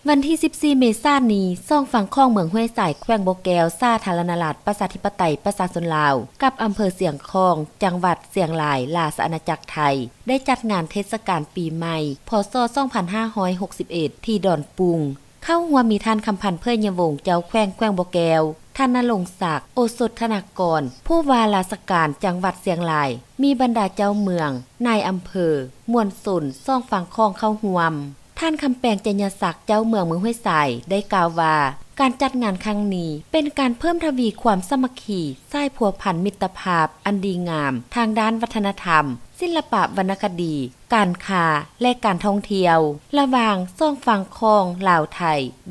ວັນທີສິບສີ່ ເມສານີ້ ສອງຝັ່ງຂອງເມືອງຫ້ວຍຊາຍ ແຂວງບໍ່ແກ້ວ ສາທາລະນະລັດ ປະຊາທິປະໄຕ ປະຊາຊົນລາວ ກັບອຳເພີສຽງຂອງ ຈັງຫວັດຊຽງລາຍ ລາຊະອານາຈັກໄທ ໄດ້ຈັດງານເທດສະການປີໃໝ່ ພ.ສ. ສອງພັນຫ້າຮ້ອຍຫົກສິບເອັດ ທີ່ດອນປຸງ. ເຂົ້າຮ່ວມມີທ່ານ ຄຳພັນ ເຜີຍຍະວົງ ເຈົ້າແຂວງແຂວງບໍ່ແກ້ວ, ທ່ານ ນະລົງສັກ ໂອສົດທະນາກອນ ຜູ້ວ່າລາຊະການຈັງຫວັດຊຽງລາຍ, ມີບັນດາເຈົ້າເມືອງ, ນາຍອຳເພີ, ມວນຊົນສອງຝັ່ງຂອງເຂົ້າຮ່ວມ. ທ່ານ ຄຳແປງ ໄຊຍະສັກ ເຈົ້າເມືອງເມືອງຫ້ວຍຊາຍ ໄດ້ກ່າວວ່າ ການຈັດງານຄັ້ງນີ້ ເປັນການເພີ່ມທະວີຄວາມສາມັກຄີ, ສາຍພົວພັນມິດຕະພາບອັນດີງາມ ທາງດ້ານວັດທະນະທຳ, ສິລະປະວັນນະຄະດີ, ການຄ້າ ແລະ ການທ່ອງທ່ຽວ ລະຫວ່າງສອງຝັ່ງຂອງລາວ-ໄທ,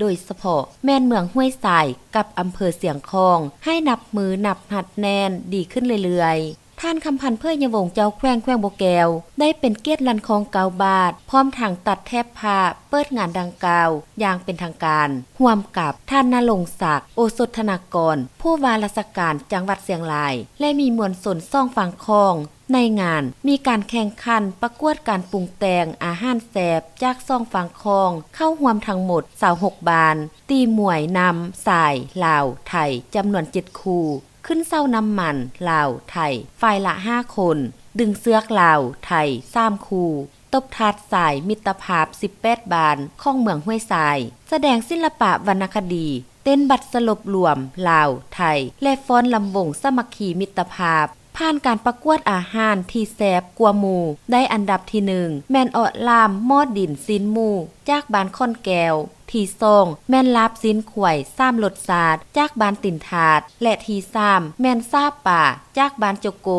ໂດຍສະເພາະແມ່ນເມືອງຫ້ວຍຊາຍ ກັບອຳເພີຊຽງຂອງ ໃຫ້ນັບມື້ນັບຮັດແໜ້ນດີຂຶ້ນເລື້ອຍໆ. ທ່ານ ຄຳພັນ ເຜີຍຍະວົງ ເຈົ້າແຂວງແຂວງບໍ່ແກ້ວ ໄດ້ເປັນກຽດລັນຂອງເກົ້າບາດ ພ້ອມທັງຕັດແຖບຜ້າເປີດງານດັ່ງກ່າວຢ່າງເປັນທາງການ ຮ່ວມກັບທ່ານ ນະລົງສັກ ໂອສົດທະນາກອນ ຜູ້ວ່າລາຊະການຈັງຫວັດຊຽງລາຍ ແລະ ມີມວນຊົນສອງຝັ່ງຂອງ. ໃນງານມີການແຂ່ງຂັນປະກວດການປຸງແຕ່ງອາຫານແຊບຈາກສອງຝັ່ງຂອງ ເຂົ້າຮ່ວມທັງໝົດຊາວຫົກບ້ານ, ຕີມວຍນຳຊາຍ ລາວ-ໄທ ຈຳນວນເຈັດຄູ່, ຂຶ້ນເສົານ້ຳມັນ ລາວ-ໄທ ຝ່າຍລະຫ້າຄົນ, ດຶງເຊືອກ ລາວ-ໄທ ສາມຄູ່, ຕົບຖາດຊາຍມິດຕະພາບສິບແປດບ້ານຂອງເມືອງຫ້ວຍຊາຍ, ສະແດງສິລະປະວັນນະຄະດີ, ເຕັ້ນບັດສະຫຼົບລວມ ລາວ-ໄທ ແລະ ຟ້ອນລຳວົງສາມັກຄີມິດຕະພາບ. ຜ່ານການປະກວດອາຫານທີ່ແຊບກວ່າໝູ່ ໄດ້ອັນດັບທີໜຶ່ງ ແມ່ນເອາະຫຼາມໝໍ້ດິນຊີ້ນໝູ ຈາກບ້ານຂອນແກ້ວ, ທີສອງ ແມ່ນລາບຊີ້ນຄວາຍສາມລົດຊາດ ຈາກບ້ານຕີນທາດ ແລະ ທີສາມ ແມ່ນສາປາ ຈາກບ້ານໂຈໂກ.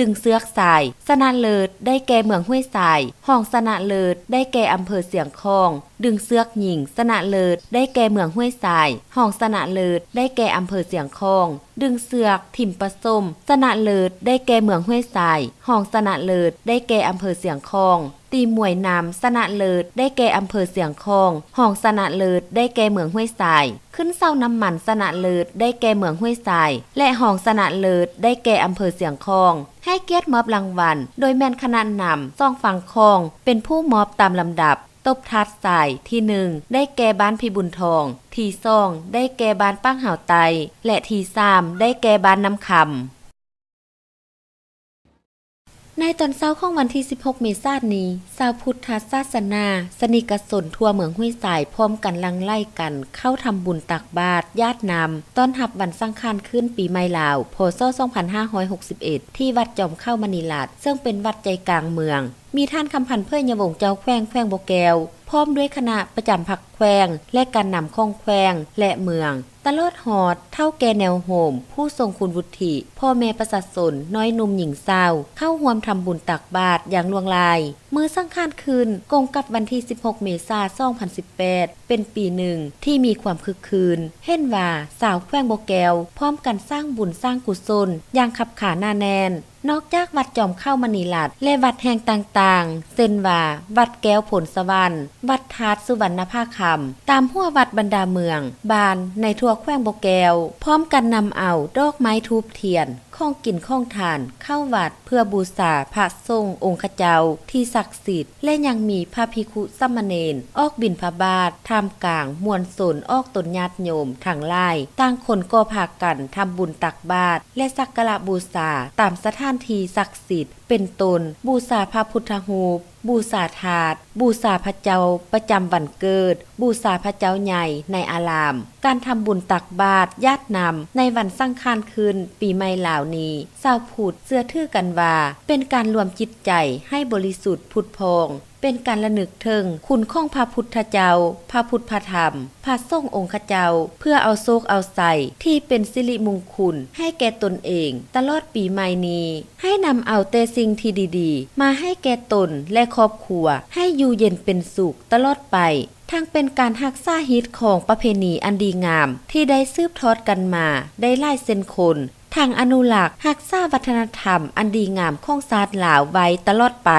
ດຶງເຊືອກຊາຍ ຊະນະເລີດໄດ້ແກ່ເມືອງຫ້ວຍຊາຍ, ຮອງຊະນະເລີດໄດ້ແກ່ອຳເພີຊຽງຂອງ. ດຶງເຊືອກຍິງ ຊະນະເລີດໄດ້ແກ່ເມືອງຫ້ວຍຊາຍ, ຮອງຊະນະເລີດໄດ້ແກ່ອຳເພີຊຽງຂອງ. ດຶງເຊືອກທີມປະສົມ ຊະນະເລີດໄດ້ແກ່ເມືອງຫ້ວຍຊາຍ, ຮອງຊະນະເລີດໄດ້ແກ່ອຳເພີຊຽງຂອງ. ຕີມວຍນຳ ຊະນະເລີດໄດ້ແກ່ອຳເພີຊຽງຂອງ, ຮອງຊະນະເລີດໄດ້ແກ່ເມືອງຫ້ວຍຊາຍ. ຂຶ້ນເສົານ້ຳມັນ ຊະນະເລີດໄດ້ແກ່ເມືອງຫ້ວຍຊາຍ ແລະ ຮອງຊະນະເລີດໄດ້ແກ່ອຳເພີຊຽງຂອງ. ໃຫ້ກຽດມອບລາງວັນ ໂດຍແມ່ນຄະນະນຳສອງຝັ່ງຂອງ ເປັນຜູ້ມອບຕາມລຳດັບ. ຕົບຖາດຊາຍ ທີໜຶ່ງ ໄດ້ແກ່ບ້ານພີບຸນທອງ, ທີສອງ ໄດ້ແກ່ບ້ານປາກຫາວໃຕ້ ແລະ ທີສາມ ໄດ້ແກ່ບ້ານນ້ຳຄຳ. ໃນຕອນເຊົ້າຂອງວັນທີສິບຫົກ ເມສານີ້, ຊາວພຸດທະສາສະໜາສະນິກະຊົນທົ່ວເມືອງຫ້ວຍຊາຍ ພ້ອມກັນຫຼັ່ງໄຫຼກັນເຂົ້າທຳບຸນຕັກບາດຢາດນ້ຳ ຕ້ອນຮັບວັນສັງຂານຂຶ້ນປີໃໝ່ລາວ ພ.ສ. ສອງພັນຫ້າຮ້ອຍຫົກສິບເອັດ ທີ່ວັດຈອມເຂົາມະນີລັດ ເຊິ່ງເປັນວັດໃຈກາງເມືອງ. ມີທ່ານ ຄຳພັນ ເຜີຍຍະວົງ ເຈົ້າແຂວງແຂວງບໍ່ແກ້ວ ພ້ອມດ້ວຍຄະນະປະຈຳພັກແຂວງ ແລະ ການນຳຂອງແຂວງ ແລະ ເມືອງ, ຕະຫຼອດຮອດເຖົ້າແກ່ແນວໂຮມ, ຜູ້ຊົງຄຸນວຸດທິ, ພໍ່ແມ່ປະຊາຊົນ, ນ້ອຍໜຸ່ມຍິງສາວ ເຂົ້າຮ່ວມທຳບຸນຕັກບາດຢ່າງຫຼວງຫຼາຍ. ມື້ສັງຂານຂຶ້ນ ກົງກັບວັນທີສິບຫົກ ເມສາ ສອງພັນສິບແປດ ເປັນປີໜຶ່ງທີ່ມີຄວາມຄຶກຄື້ນ. ເຫັນວ່າຊາວແຂວງບໍ່ແກ້ວ ພ້ອມກັນສ້າງບຸນສ້າງກຸສົນຢ່າງຄັບຄາໜາແໜ້ນ. ນອກຈາກວັດຈອມເຂົາມະນີລັດ ແລະ ວັດແຫ່ງຕ່າງໆ ເຊັ່ນວ່າ ວັດແກ້ວໂພນສະຫວັນ, ວັດທາດສຸວັນນະຜາຄຳ, ຕາມຫົວວັດບັນດາເມືອງ, ບ້ານໃນທົ່ວແຂວງບໍ່ແກ້ວ ພ້ອມກັນນຳເອົາດອກໄມ້ທູບທຽນ, ຂອງກິນຂອງທານ ເຂົ້າວັດເພື່ອບູຊາພະສົງອົງຄະເຈົ້າທີ່ສັກສິດ ແລະ ຍັງມີພະພິກຂຸສາມະເນນອອກບິນທະບາດ ທ່າມກາງມວນຊົນອອກຕົນຍາດໂຍມທັງຫຼາຍ, ຕ່າງຄົນກໍພາກັນທຳບຸນຕັກບາດ ແລະ ສັກກາລະບູຊາຕາມສະຖານທີ່ສັກສິດ ເປັນຕົ້ນ ບູຊາພະພຸດທະຮູບ, ບູຊາທາດ, ບູຊາພະເຈົ້າປະຈຳວັນເກີດ, ບູຊາພະເຈົ້າໃຫຍ່ໃນອາລາມ. ການທຳບຸນຕັກບາດຢາດນ້ຳໃນວັນສັງຂານຂຶ້ນປີໃໝ່ລາວນີ້ ຊາວພຸດເຊື່ອຖືກັນວ່າ ເປັນການລວມຈິດໃຈໃຫ້ບໍລິສຸດຜຸດຜ່ອງ, ເປັນການລະນຶກເຖິງຄຸນຂອງພະພຸດທະເຈົ້າ, ພະພຸດພະທຳ, ພະສົງອົງຄະເຈົ້າ ເພື່ອເອົາໂຊກເອົາໄຊທີ່ເປັນສິລິມຸງຄຸນໃຫ້ແກ່ຕົນເອງຕະຫຼອດປີໃໝ່ນີ້. ໃຫ້ນຳເອົາແຕ່ສິ່ງທີ່ດີໆມາໃຫ້ແກ່ຕົນ ແລະ ຄອບຄົວ ໃຫ້ຢູ່ເຢັນເປັນສຸກຕະຫຼອດໄປ, ທັງເປັນການຮັກສາຮີດຄອງປະເພນີອັນດີງາມທີ່ໄດ້ສືບທອດກັນມາໄດ້ຫຼາຍເຊັ່ນຄົນ, ທັງອະນຸລັກຮັກສາວັດທະນະທຳອັນດີງາມຂອງຊາດລາວໄວ້ຕະຫຼອດໄປ.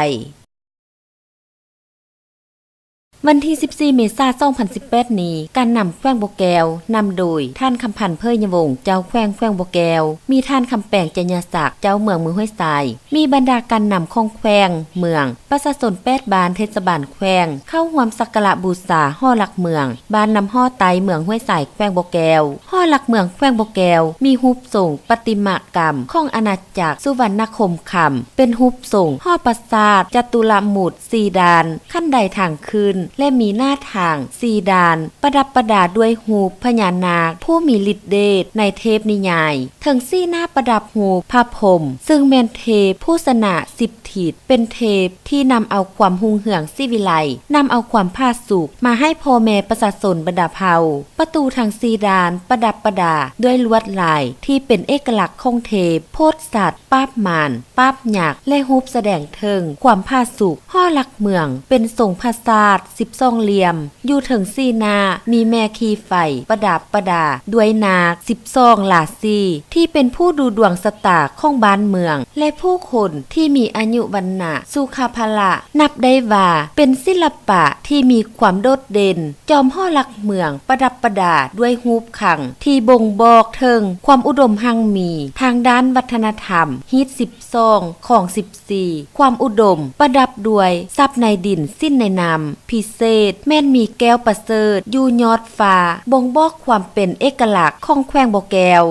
ວັນທີສິບສີ່ ເມສາ ສອງພັນສິບແປດນີ້, ການນຳແຂວງບໍ່ແກ້ວ ນຳໂດຍທ່ານ ຄຳພັນ ເຜີຍຍະວົງ ເຈົ້າແຂວງແຂວງບໍ່ແກ້ວ, ມີທ່ານ ຄຳແປງ ໄຈຍະສັກ ເຈົ້າເມືອງເມືອງຫ້ວຍຊາຍ, ມີບັນດາການນຳຂອງແຂວງ, ເມືອງ, ປະຊາຊົນແປດບ້ານເທດສະບານແຂວງ ເຂົ້າຮ່ວມສັກກາລະບູຊາຫໍຫຼັກເມືອງ ບ້ານນ້ຳຫໍ້ໃຕ້ ເມືອງຫ້ວຍຊາຍ ແຂວງບໍ່ແກ້ວ. ຫໍຫຼັກເມືອງແຂວງບໍ່ແກ້ວ ມີຮູບຊົງປະຕິມາກຳຂອງອານາຈັກສຸວັນນະຄົມຄຳ, ເປັນຮູບຊົງຫໍປາສາດຈະຕຸລະມຸດ ສີ່ດ້ານ, ຂັ້ນໄດທາງຂຶ້ນ ແລະ ມີໜ້າທາງສີ່ດ້ານ ປະດັບປະດາດ້ວຍຮູບພະຍານາກຜູ້ມີລິດເດດໃນເທບນິຍາຍ. ເທິງສີ່ໜ້າປະດັບຮູບພະພົມ, ຊຶ່ງແມ່ນເທບຜູ້ຊະນະສິບທິດ, ເປັນເທບທີ່ນຳເອົາຄວາມຮຸ່ງເຮືອງສີວິໄລ, ນຳເອົາຄວາມຜາສຸກມາໃຫ້ພໍ່ແມ່ປະຊາຊົນບັນດາເຜົ່າ. ປະຕູທັງສີ່ດ້ານປະດັບປະດາດ້ວຍລວດລາຍທີ່ເປັນເອກະລັກຂອງເທບ, ໂພດສັດ, ປາບມານ, ປາບຍັກ ແລະ ຮູບສະແດງເຖິງຄວາມຜາສຸກ. ຫໍຫຼັກເມືອງເປັນຊົງປາສາດສິບສອງຫຼ່ຽມ, ຢູ່ເທິງສີ່ໜ້າມີແມ່ຂີ້ໄຟປະດັບປະດາດ້ວຍນາກສິບສອງລາສີ ທີ່ເປັນຜູ້ດູດວງຊະຕາຂອງບ້ານເມືອງ ແລະ ຜູ້ຄົນທີ່ມີອາຍຸວັນນະສຸຂະພະລະ. ນັບໄດ້ວ່າເປັນສິລະປະທີ່ມີຄວາມໂດດເດັ່ນ. ຈອມຫໍຫຼັກເມືອງປະດັບປະດາດ້ວຍຮູບຂັງທີ່ບົ່ງບອກເຖິງຄວາມອຸດົມຮັ່ງມີທາງດ້ານວັດທະນະທຳ, ຮີດສິບສອງ ຂອງສິບສີ່ ຄວາມອຸດົມປະດັບດ້ວຍຊັບໃນດິນສິນໃນນ້ຳພິເສດ, ແມ່ນມີແກ້ວປະເສີດຢູ່ຍອດຟ້າ, ບົ່ງບອກຄວາມເປັນເອກະລັກຂອງແຂວງບໍ່ແກ້ວ.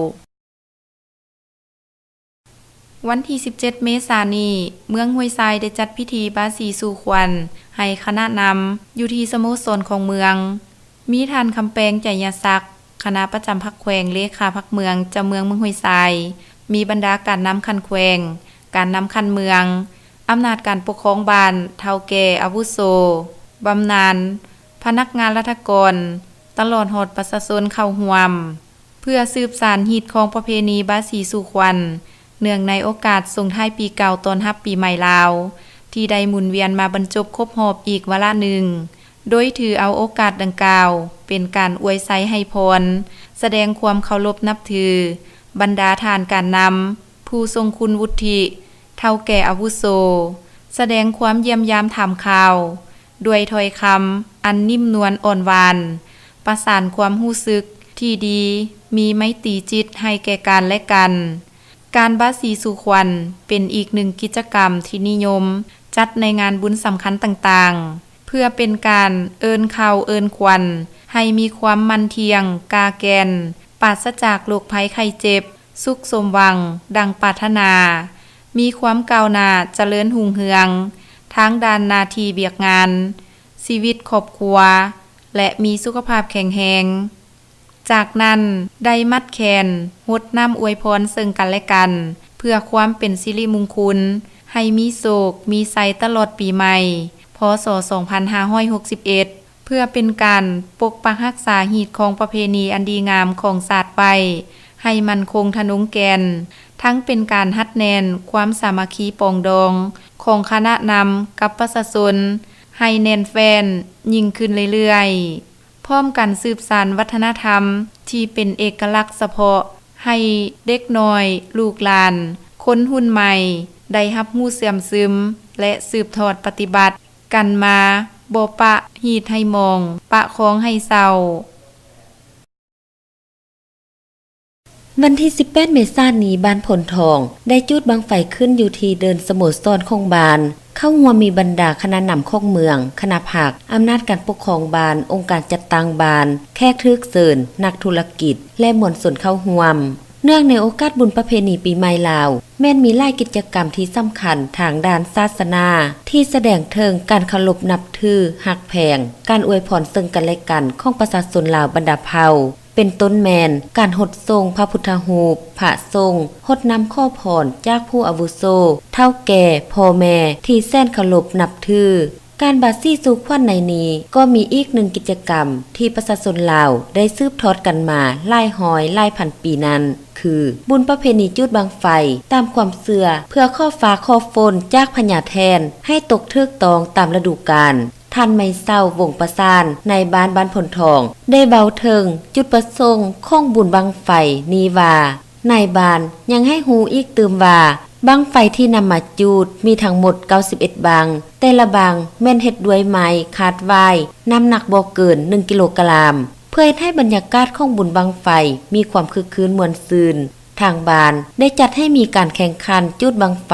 ວັນທີສິບເຈັດ ເມສານີ້, ເມືອງຫ້ວຍຊາຍໄດ້ຈັດພິທີບາສີສູ່ຂວັນໃຫ້ຄະນະນຳ ຢູ່ທີ່ສະໂມສອນຂອງເມືອງ. ມີທ່ານ ຄຳແປງ ໄຈຍະສັກ, ຄະນະປະຈຳພັກແຂວງ, ເລຂາພັກເມືອງ, ເຈົ້າເມືອງເມືອງຫ້ວຍຊາຍ, ມີບັນດາການນຳຂັ້ນແຂວງ, ການນຳຂັ້ນເມືອງ, ອຳນາດການປົກຄອງບ້ານ, ເຖົ້າແກ່ອາວຸໂສ, ບຳນານ, ພະນັກງານລັດຖະກອນ, ຕະຫຼອດຮອດປະຊາຊົນເຂົ້າຮ່ວມ. ເພື່ອສືບສານຮີດຄອງປະເພນີບາສີສູ່ຂວັນ ເນື່ອງໃນໂອກາດສົ່ງທ້າຍປີເກົ່າຕ້ອນຮັບປີໃໝ່ລາວ ທີ່ໄດ້ໝູນວຽນມາບັນຈົບຄົບຮອບອີກວາລະໜຶ່ງ, ໂດຍຖືເອົາໂອກາດດັ່ງກ່າວເປັນການອວຍໄຊໃຫ້ພອນ, ສະແດງຄວາມເຄົາລົບນັບຖືບັນດາທ່ານການນຳ, ຜູ້ຊົງຄຸນວຸດທິ, ເຖົ້າແກ່ອາວຸໂສ, ສະແດງຄວາມຢ້ຽມຢາມຖາມຂ່າວ ດ້ວຍຖ້ອຍຄຳອັນນິ້ມນວນອ່ອນຫວານ, ປະສານຄວາມຮູ້ສຶກທີ່ດີ, ມີໄມຕີຈິດໃຫ້ແກ່ກັນແລະກັນ. ການບາສີສູ່ຂວັນເປັນອີກໜຶ່ງກິດຈະກຳທີ່ນິຍົມຈັດໃນງານບຸນສຳຄັນຕ່າງໆ, ເພື່ອເປັນການເອີ້ນເຂົ້າເອີ້ນຂວັນໃຫ້ມີຄວາມໝັ້ນທ່ຽງ, ກ້າແກ່ນ, ປາສະຈາກໂລກໄພໄຂ້ເຈັບ, ສຸກສົມຫວັງດັ່ງປາດຖະໜາ, ມີຄວາມກ້າວໜ້າຈະເລີນຮຸ່ງເຮືອງທາງດ້ານໜ້າທີ່ວຽກງານ, ຊີວິດຄອບຄົວ ແລະ ມີສຸຂະພາບແຂງແຮງ. ຈາກນັ້ນໄດ້ມັດແຂນຫົດນ້ຳອວຍພອນເຊິ່ງກັນແລະກັນ ເພື່ອຄວາມເປັນສິລິມຸງຄຸນ, ໃຫ້ມີໂຊກມີໄຊຕະຫຼອດປີໃໝ່ ພ.ສ. ສອງພັນຫ້າຮ້ອຍຫົກສິບເອັດ. ເພື່ອເປັນການປົກປັກຮັກສາຮີດຄອງປະເພນີອັນດີງາມຂອງຊາດໄວ້ໃຫ້ໝັ້ນຄົງທະນົງແກ່ນ, ທັງເປັນການຮັດແໜ້ນຄວາມສາມັກຄີປອງດອງຂອງຄະນະນຳກັບປະຊາຊົນໃຫ້ແໜ້ນແຟ້ນຍິ່ງຂຶ້ນເລື້ອຍໆ, ພ້ອມກັນສືບສານວັດທະນະທຳທີ່ເປັນເອກະລັກສະເພາະໃຫ້ເດັກນ້ອຍ, ລູກຫຼານ, ຄົນຮຸ່ນໃໝ່ໄດ້ຮັບຮູ້ເຊື່ອມຊຶມ ແລະ ສືບທອດປະຕິບັດ ກັນມາ, ບໍ່ປະຮີດໃຫ້ໝອງ, ປະຄອງໃຫ້ເສົ້າ. ວັນທີສິບແປດ ເມສານີ້, ບ້ານໂພນທອງ ໄດ້ຈູດບັ້ງໄຟຂຶ້ນຢູ່ທີ່ເດີ່ນສະໂມສອນຂອງບ້ານ. ເຂົ້າຮ່ວມມີບັນດາຄະນະນຳຂອງເມືອງ, ຄະນະພັກ, ອຳນາດການປົກຄອງບ້ານ, ອົງການຈັດຕັ້ງບ້ານ, ແຂກຖືກເຊີນ, ນັກທຸລະກິດ ແລະ ມວນຊົນເຂົ້າຮ່ວມ. ເນື່ອງໃນໂອກາດບຸນປະເພນີປີໃໝ່ລາວ, ແມ່ນມີຫຼາຍກິດຈະກຳທີ່ສຳຄັນທາງດ້ານສາສະໜາ ທີ່ສະແດງເຖິງການເຄົາລົບນັບຖື, ຮັກແພງ, ການອວຍພອນເຊິ່ງກັນແລະກັນຂອງປະຊາຊົນລາວບັນດາເຜົ່າ, ເປັນຕົ້ນແມ່ນການຫົດສົງພະພຸດທະຮູບ, ພະສົງ, ຫົດນ້ຳຂໍພອນຈາກຜູ້ອາວຸໂສ, ເຖົ້າແກ່, ພໍ່ແມ່ທີ່ແສນເຄົາລົບນັບຖື. ການບາສີສູ່ຂວັນໃນນີ້ກໍມີອີກໜຶ່ງກິດຈະກຳທີ່ປະຊາຊົນລາວໄດ້ສືບທອດກັນມາຫຼາຍຮ້ອຍຫຼາຍພັນປີນັ້ນ ຄື ບຸນປະເພນີຈູດບັ້ງໄຟຕາມຄວາມເຊື່ອ ເພື່ອຂໍຟ້າຂໍຝົນຈາກພະຍາແຖນໃຫ້ຕົກຖືກຕ້ອງຕາມລະດູການ. ທ່ານ ໄມເສົາ ວົງປະສານ ນາຍບ້ານບ້ານໂພນທອງ ໄດ້ເວົ້າເຖິງຈຸດປະສົງຂອງບຸນບັ້ງໄຟນີ້ວ່າ, ນາຍບ້ານຍັງໃຫ້ຮູ້ອີກຕື່ມວ່າ ບັ້ງໄຟທີ່ນຳມາຈູດມີທັງໝົດເກົ້າສິບເອັດບັ້ງ, ແຕ່ລະບັ້ງແມ່ນເຮັດດ້ວຍໄມ້ຄາດຫວ້າຍ, ນ້ຳໜັກບໍ່ເກີນໜຶ່ງກິໂລກຣາມ. ເພື່ອເຮັດໃຫ້ບັນຍາກາດຂອງບຸນບັ້ງໄຟມີຄວາມຄຶກຄື້ນມ່ວນຊື່ນ, ທາງບ້ານໄດ້ຈັດໃຫ້ມີການແຂ່ງຂັນຈູດບັ້ງໄຟ,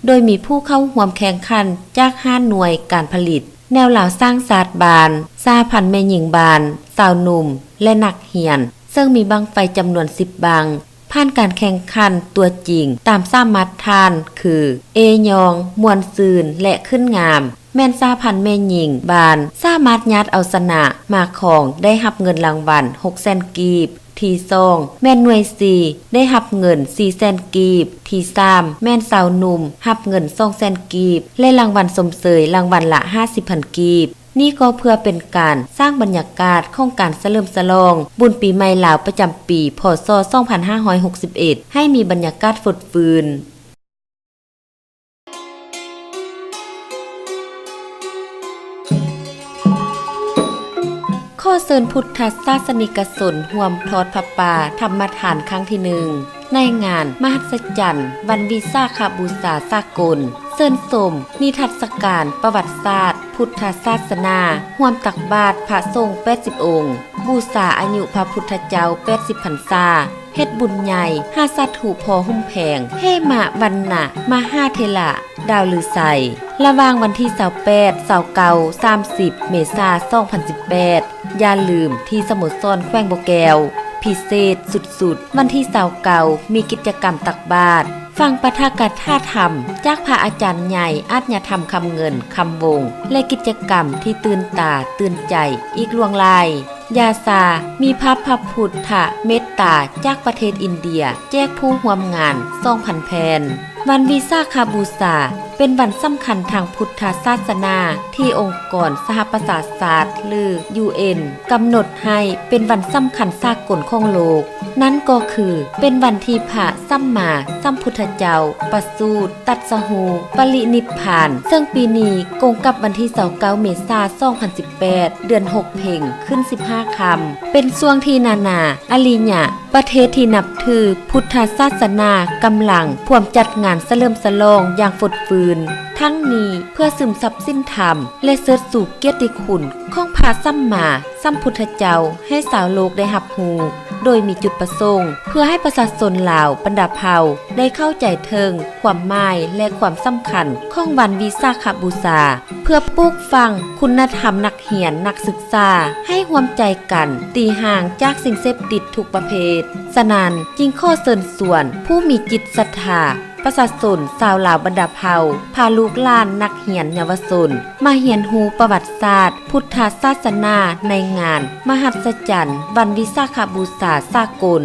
ໂດຍມີຜູ້ເຂົ້າຮ່ວມແຂ່ງຂັນຈາກຫ້າໜ່ວຍການຜະລິດ ແນວລາວສ້າງຊາດບ້ານ, ສະຫະພັນແມ່ຍິງບ້ານ, ຊາວໜຸ່ມ ແລະ ນັກຮຽນ, ເຊິ່ງມີບັ້ງໄຟຈຳນວນສິບບັ້ງ ຜ່ານການແຂ່ງຂັນຕົວຈິງຕາມສາມມາດຖານຄື ເອ ຍອງ, ມ່ວນຊື່ນ ແລະ ຂຶ້ນງາມ, ແມ່ນສະຫະພັນແມ່ຍິງບ້ານສາມາດຍາດເອົາຊະນະມາຄອງ ໄດ້ຮັບເງິນລາງວັນຫົກແສນກີບ, ທີສອງ ແມ່ນໜ່ວຍສີ່ ໄດ້ຮັບເງິນສີ່ແສນກີບ, ທີສາມ ແມ່ນຊາວໜຸ່ມ ຮັບເງິນສອງແສນກີບ ແລະ ລາງວັນຊົມເຊີຍລາງວັນລະຫ້າສິບພັນກີບ. ນີ້ກໍເພື່ອເປັນການສ້າງບັນຍາກາດຂອງການສະເຫຼີມສະຫຼອງບຸນປີໃໝ່ລາວປະຈຳປີ ພ.ສ. ສອງພັນຫ້າຮ້ອຍຫົກສິບເອັດ ໃຫ້ມີບັນຍາກາດຟົດຟື້ນ. ຂໍເຊີນພຸດທະສາສະນິກະຊົນຮ່ວມທອດຜ້າປ່າທຳມະທານຄັ້ງທີໜຶ່ງ ໃນງານມະຫັດສະຈັນວັນວິສາຂະບູຊາສາກົນ, ເຊີນຊົມນິທັດສະການປະຫວັດສາດພຸດທະສາສະໜາ, ຮ່ວມຕັກບາດພະສົງແປດສິບອົງ, ບູຊາອາຍຸພະພຸດທະເຈົ້າແປດສິບພັນສາ, ເຮັດບຸນໃຫຍ່ຫາສາທຸພໍ່ຫຸ້ມແພງ, ເຫມະວັນນະມະຫາເຖລະ ດາວລືໄຊ ລະຫວ່າງວັນທີຊາວແປດ, ຊາວເກົ້າ, ສາມສິບ ເມສາ ສອງພັນສິບແປດ. ຢ່າລືມທີ່ສະໂມສອນແຂວງບໍ່ແກ້ວ ພິເສດສຸດໆ ວັນທີຊາວເກົ້າ ມີກິດຈະກຳຕັກບາດ, ຟັງປາຖະກະຖາທຳຈາກພະອາຈານໃຫຍ່ອາດຍະທຳ ຄຳເງິນ ຄຳວົງ ແລະ ກິດຈະກຳທີ່ຕື່ນຕາຕື່ນໃຈອີກຫຼວງຫຼາຍ. ຢາຊາ ມີພາບພະພຸດທະເມດຕາຈາກປະເທດອິນເດຍ ແຈກຜູ້ຮ່ວມງານສອງພັນແຜ່ນ. ວັນວິສາຂະບູຊາ ເປັນວັນສຳຄັນທາງພຸດທະສາສະໜາ ທີ່ອົງກອນສະຫະປະຊາຊາດ ຫຼື ຢູເອັນ ກຳນົດໃຫ້ເປັນວັນສຳຄັນສາກົນຂອງໂລກ, ນັ້ນກໍຄືເປັນວັນທີ່ພະສຳມາສຳພຸດທະເຈົ້າປະສູດ ຕັດສະຮູ້ ປະລິນິບພານ, ເຊິ່ງປີນີ້ກົງກັບວັນທີຊາວເກົ້າ ເມສາ ສອງພັນສິບແປດ ເດືອນຫົກເພັງຂຶ້ນສິບຫ້າຄ່ຳ, ເປັນຊ່ວງທີ່ນານາອາລິຍະ ປະເທດທີ່ນັບຖືພຸດທະສາສະໜາກຳລັງພວມຈັດງານສະເຫຼີມສະຫຼອງຢ່າງຟົດຟື້ນ, ທັງນີ້ເພື່ອຊຶມຊັບສິນທຳ ແລະ ເຊີດຊູກຽດຕິຄຸນຂອງພະສຳມາສຳພຸດທະເຈົ້າໃຫ້ຊາວໂລກໄດ້ຮັບຮູ້, ໂດຍມີຈຸດປະສົງເພື່ອໃຫ້ປະຊາຊົນລາວບັນດາເຜົ່າໄດ້ເຂົ້າໃຈເຖິງຄວາມໝາຍ ແລະ ຄວາມສຳຄັນຂອງວັນວິສາຂະບູຊາ, ເພື່ອປູກຝັງຄຸນນະທຳນັກຮຽນນັກສຶກສາໃຫ້ຮ່ວມໃຈກັນຕີຫ່າງຈາກສິ່ງເສບຕິດທຸກປະເພດ. ສະນັ້ນຈຶ່ງຂໍເຊີນຊວນຜູ້ມີຈິດສັດທາ ປະຊາຊົນຊາວລາວບັນດາເຜົ່າ ພາລູກຫຼານນັກຮຽນເຍົາວະຊົນມາຮຽນຮູ້ປະຫວັດສາດພຸດທະສາສະໜາໃນງານມະຫັດສະຈັນວັນວິສາຂະບູຊາສາກົນ.